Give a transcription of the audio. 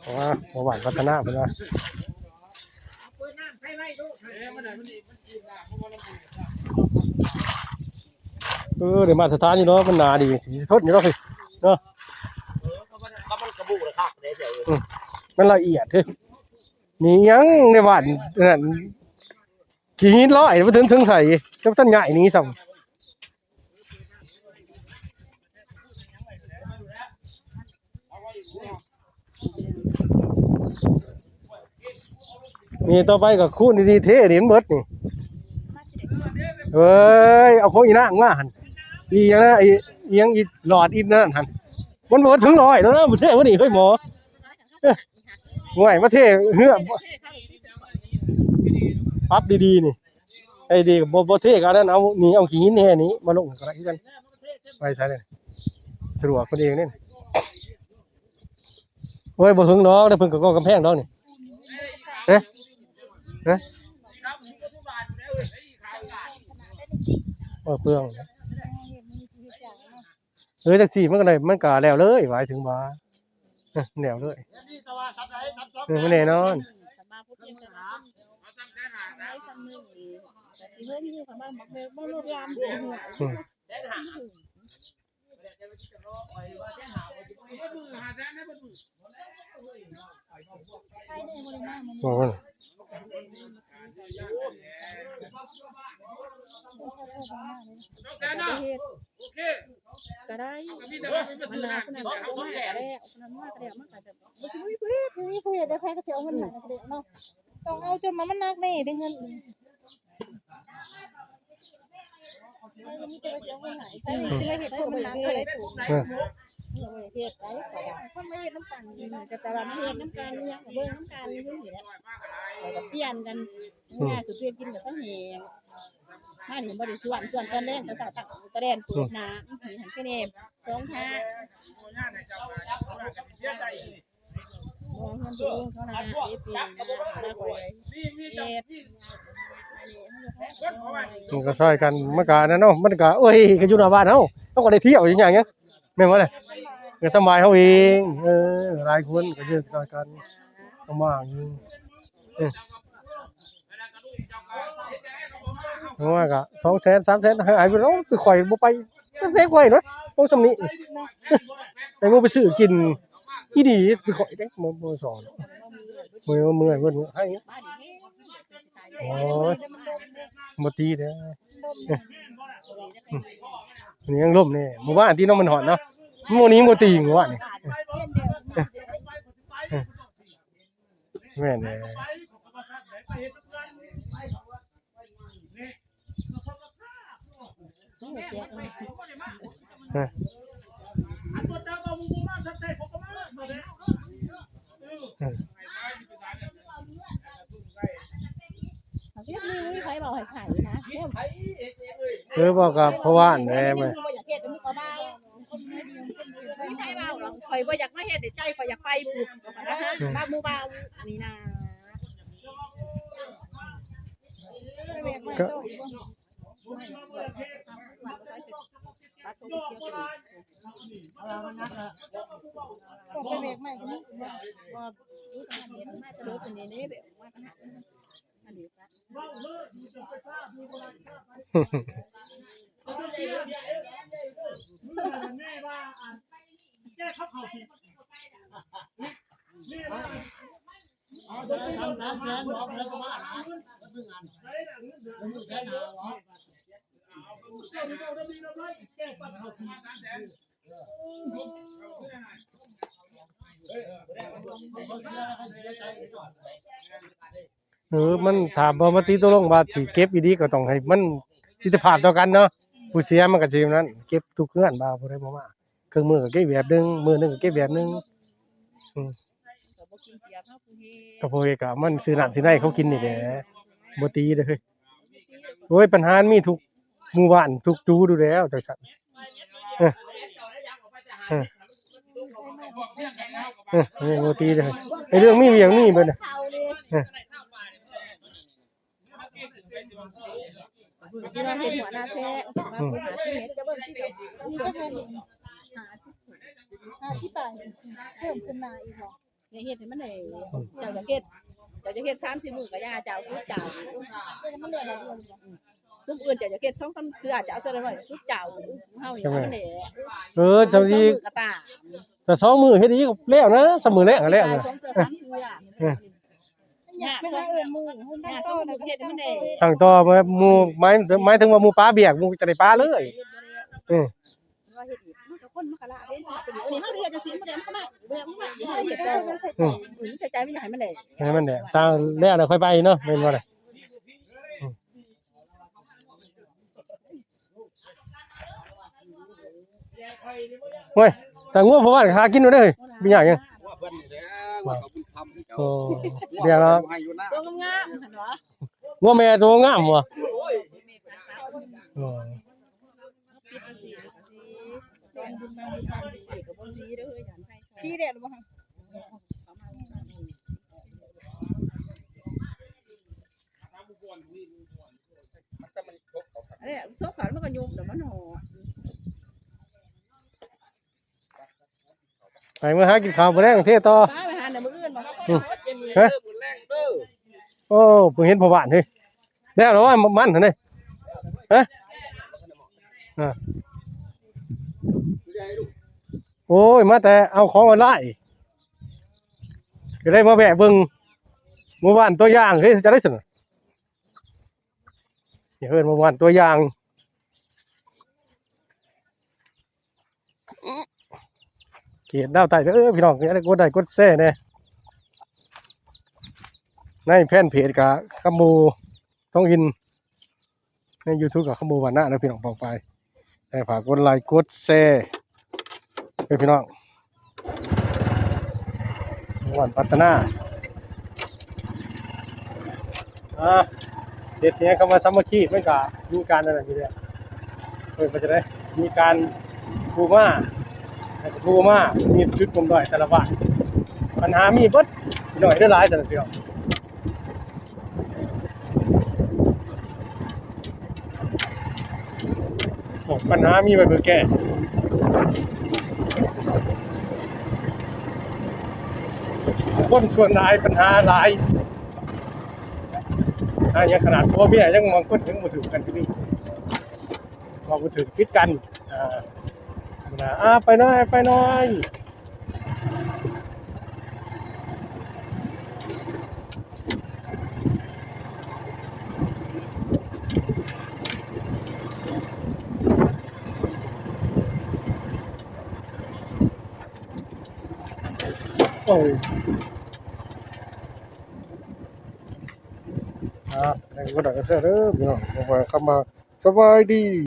ອ່າ ໝູ່ບ້ານພັດທະນາເພິ່ນວ່າ ເອີ ໄດ້ມາດຕະຖານຢູ່ເນາະ ມັນໜາດີ ຊິທົນຢູ່ເນາະ ເນາະ ມັນລະອຽດເດ້ ນີ້ຫຍັງໃນບ້ານນັ້ນ ຂີ້ຫີນລອຍ ບໍ່ເຖິງເຊິ່ງໃສ່ ຈະບໍ່ທັນຍ້າຍໜີຊ້ຳ. ນີ້ຕໍ່ໄປກໍຄູນດີໆ ເທນີ້ມັນເບິດນີ້ ເອີຍ ເອົາຂອງອີນາງມາຫັ້ນ ອີຫຍັງນະ ອີຫຍັງ ອີຫຼອດ ອີນັ້ນຫັ້ນ ມັນບໍ່ເຖິງຮ້ອຍແລ້ວນະ ເທບໍ່ນີ້ ເຮີ້ຍໝໍ ເອີ ໂອ້ຍ ມາເທເຮືອ ປັບດີໆ ນີ້ ໃຫ້ດີ ບໍ່ ບໍ່ເທກະອັນນັ້ນ ເອົານີ້ ເອົາຂີ້ຫີນແຮ່ນີ້ມາລົງກໍໄດ້ຄືກັນ ໄປໃສເດ້ ສະດວກເພິ່ນເອງເດ້ ໂອ້ຍ ບໍ່ເຖິງດອກ ເພິ່ນກໍກໍ່ກຳແພງດອກນີ້ ເອີ ເອີ ໂອ້ຍ ເປືອງ. ເອີ ຈັ່ງຊີ້ມັນກໍໄດ້ ມັນກໍແລ້ວເລີຍ ໝາຍເຖິງວ່າ ເອີ ແລ້ວເລີຍ ເອີ ມັນແນ່ນອນ ອືມ. ໂອ້ຍ ກໍໄດ້ ມັນໜາຂະໜາດນັ້ນ ເອົາມາໃຫ້ກໍໄດ້ ເອົາຂະໜາດມາກໍໄດ້ ມັນກໍແບບ ບໍ່ມີຜູ້ເຮັດ ບໍ່ມີຜູ້ເຮັດ ໃຜກໍຊິເອົາເງິນໃຫ້ກໍໄດ້ເນາະ ຕ້ອງເອົາຈົນວ່າມັນໜັກແນ່ເດ້ເງິນ ມີແຕ່ວ່າຊິເອົາເງິນໃຫ້ ໃຜຊິມາເຮັດຄົນມັນໜັກກໍໄດ້ ເອີ ເຮັດໄດ້ ຄົນມາເຮັດນຳກັນ ກໍແຕ່ວ່າມາເຮັດນຳກັນ ອີຫຍັງກໍເບິ່ງນຳກັນຢູ່ນີ້ແຫຼະ ແລ້ວກໍປ່ຽນກັນ ອືມ ຍາຍຄືເປັນກິນກັບເຊົາແຮງ ມານີ້ບໍ່ໄດ້ຊວນ ຊວນຕອນແລງ ຕອນເຊົ້າຕັ້ງຕະແລນເປີດໜ້າ ອືມ ຫັ້ນຊິແນ່ສອງທ່າ ບໍ່ເຮືອນຕົວເອງເທົ່ານັ້ນເດ້ ປີໜ້າມາຂ້ອຍເຮັດ ມັນກໍຊ່ອຍກັນ ມັນກໍອັນນັ້ນເນາະ ມັນກໍ ໂອ້ຍ ກໍຢູ່ໜ້າບ້ານເຮົາ ເຮົາກໍໄດ້ທ່ຽວຢູ່ຫຍັງ ແມ່ນບໍ່ລະ ກໍສະບາຍເຮົາເອງ ເອີ ຫຼາຍຄົນກໍເຮັດຊ່ອຍກັນ ເອົາມາຢູ່ ເອີ ເອົາມາກໍສອງແສນ ສາມແສນ ໃຫ້ອ້າຍເພິ່ນ ໂອ້ ຄືຂ້ອຍບໍ່ໄປ ແສນກວ່າເນາະ ໂອ້ ສ່ຳນີ້ ໃຫ້ໝູ່ໄປຊື້ກິນ ອີ່ດີ ຄືຂ້ອຍເດ້ ບໍ່ ບໍ່ສອນ ເມື່ອຍ ເມື່ອຍເພິ່ນໃຫ້ ໂອ້ຍ ບໍ່ຕີເດ້ ນີ້ຍັງລົມແນ່ ມື້ວານທີ່ນ້ອງມັນຮອດເນາະ ມື້ນີ້ບໍ່ຕີ ມື້ວານນີ້ ແມ່ນແຫຼະ ຮະ ເຮັດມີ ມີໃຜເວົ້າໃຫ້ໃຜນະ ເອີ ບອກກັບພໍ່ບ້ານແດ່ ບໍ່ຢາກເຮັດ ມີໃຜເວົ້າດອກ ຂ້ອຍບໍ່ຢາກມາເຮັດໃນໃຈ ຂ້ອຍຢາກໄປພຸ້ນ ອືມ ບ້ານໝູ່ບ້ານນີ້ນະ ກະ ໄປແບກໃໝ່ກໍມີ ເອີ ມັນຖ້າບໍ່ມາຕິຕົກລົງວ່າຊິເກັບອີ່ຫຼີ ກໍຕ້ອງໃຫ້ມັນມິດຕະພາບຕໍ່ກັນເນາະ ຜູ້ເສຍມັນກໍຊິນັ້ນ ເກັບທຸກເຮືອນ ວ່າຜູ້ໃດບໍ່ມາ ເຄິ່ງມື້ກໍເກັບແບບໜຶ່ງ ມື້ໜຶ່ງກໍເກັບແບບໜຶ່ງ ອືມ ກໍບໍ່ກິນປຽກເຮົາຜູ້ເຮັດ ກໍຜູ້ເຮັດກໍມັນຊື້ນ້ຳຊື້ໃນເຂົາກິນນີ້ແຫຼະ ບໍ່ຕີເດ້ ໂອ້ຍ ບັນຫາມີທຸກໝູ່ບ້ານທຸກຈຸດຢູ່ແລ້ວ ຈັ່ງຊັ້ນ ເອີ ເອີ ເອີ ບໍ່ຕີເດ້ ໄອ້ເລື່ອງມີວຽກມີເບິດນະ ເອີ ຊິມາເຮັດຫົວໜ້າແທ້ ອືມ ມາເຮັດ ຈະເບິ່ງຊິ ນີ້ກໍແມ່ນຫ້າສິບ ຫ້າສິບປາຍ ເພີ່ມຂຶ້ນມາອີກເນາະ. ຢ່າເຮັດໃຫ້ມັນໄດ້ ເຈົ້າຢາກເຮັດ ເຈົ້າຢາກເຮັດສາມສີ່ມື້ກໍຢ່າ ເຈົ້າສຸດເຈົ້າ. ຊຸມອື່ນເຈົ້າຢາກເຮັດສອງສາມເທື່ອ ເຈົ້າເທື່ອລະໜ້ອຍ ສຸດເຈົ້າ. ເຮົານີ້ ເອີ ເຈົ້າຊິ ສອງມື້ກໍຕາມ ແຕ່ສອງມື້ເຮັດອີກແລ້ວນະ ສາມມື້ແລ້ວ ແລ້ວນະ ສອງເທື່ອສາມເທື່ອ. ຍາກ ແມ່ນ ສອງ ເອີ້ນໝູ່ ຍາກ ສອງໝູ່ເຮັດໃຫ້ມັນໄດ້ ຕັ້ງຕໍ່ ໝູ່ ໝາຍ ໝາຍເຖິງວ່າໝູ່ປາວຽກ ໝູ່ຈະໄດ້ປາເລີຍ. ເອີ ວ່າເຮັດອີກ ມັນກໍຄົນມັນກໍລະເດ້ ເປັນ ອັນນີ້ເຮົາເຮັດຈັ່ງຊີ້ ມັນບໍ່ໄດ້ ມັນກໍມາອີກ ບໍ່ໄດ້ ມັນກໍມາອີກ ເຮົາເຮັດຕໍ່. ອືມ ອືມ ໃຈ ໃຈມັນຢາກໃຫ້ມັນໄດ້ ໃຫ້ມັນໄດ້ ຕາມແລ້ວ ແລ້ວຄ່ອຍໄປເນາະ ແມ່ນບໍ່ລະ? ອືມ ໂອ້ຍ ແຕ່ງົວພໍ່ບ້ານຫາກິນຢູ່ເດ້ ເປັນຫຍັງ? ໂອ້ ດຽວເນາະ ງົວແມ່ໂຕງາມບໍ່? ໂອ້ ອັນນີ້ ສົບເຂົ້າ ມັນກໍຍຸບ ແລ້ວມັນຫໍ້ ໄປ ເມືອຫາກິນເຂົ້າມື້ແລງເທຕໍ່ ໄປຫາມື້ອື່ນບໍ່? ອືມ ຮະ ໂອ້ ເພິ່ງເຫັນພໍ່ບ້ານເຮີ້ຍ ແລ້ວລະວ່າມັນຫັ້ນເດ້ ຮະ ອ່າ ໂອ້ຍ ມາແຕ່ເອົາຂອງອອນລາຍ ກໍເລີຍມາແວະເບິ່ງໝູ່ບ້ານຕົວຢ່າງ ເຮີ້ຍ ຈະໄດ້ຊັ້ນ ເອີ້ນໝູ່ບ້ານຕົວຢ່າງ ເຂດລາວໃຕ້ເດີພີ່ນ້ອງ ຢ່າລືມກົດໄລກົດແຊແດ່ ໃນແຟນເພຈກະຄຳໝູ່ທ້ອງຖິ່ນ ໃນຢູທູບກະຄຳໝູ່ບ້ານນາເດີພີ່ນ້ອງປ້ອງປາຍ ໃຫ້ຝາກກົດໄລກົດແຊເດີພີ່ນ້ອງ ໝູ່ບ້ານພັດທະນາ. ອ່າ ເຮັດຫຍັງ ຄຳວ່າສາມັກຄີມັນກະມີການອັນນັ້ນຢູ່ແລ້ວ ເອີ້ນວ່າຈັ່ງໃດ ມີການກູ້ມາ ແລ້ວກໍກູ້ມາ ມີຈຸດປະຊຸມແຕ່ລະບ້ານ ບັນຫາມີເບິດ ຊິໜ້ອຍຫຼືຫຼາຍ ຊັ້ນພີ່ນ້ອງ. ໂອ້ ບັນຫາມີໄວ້ເພື່ອແກ້ ຄົນສ່ວນຫຼາຍບັນຫາຫຼາຍ ຫາຫຍັງຂະໜາດຜົວເມຍຍັງບາງຄົນຍັງບໍ່ຖືກກັນຢູ່ນີ້ ເວົ້າບໍ່ຖືກຜິດກັນ ອ່າ ອ່າ ໄປໜ້ອຍ ໄປໜ້ອຍ. ໂອ້ຍ ອ່າ ໃຫ້ກົດໄລກົດແຊເດີພີ່ນ້ອງ ເອົາໄວ້ຄຳວ່າສະບາຍດີ.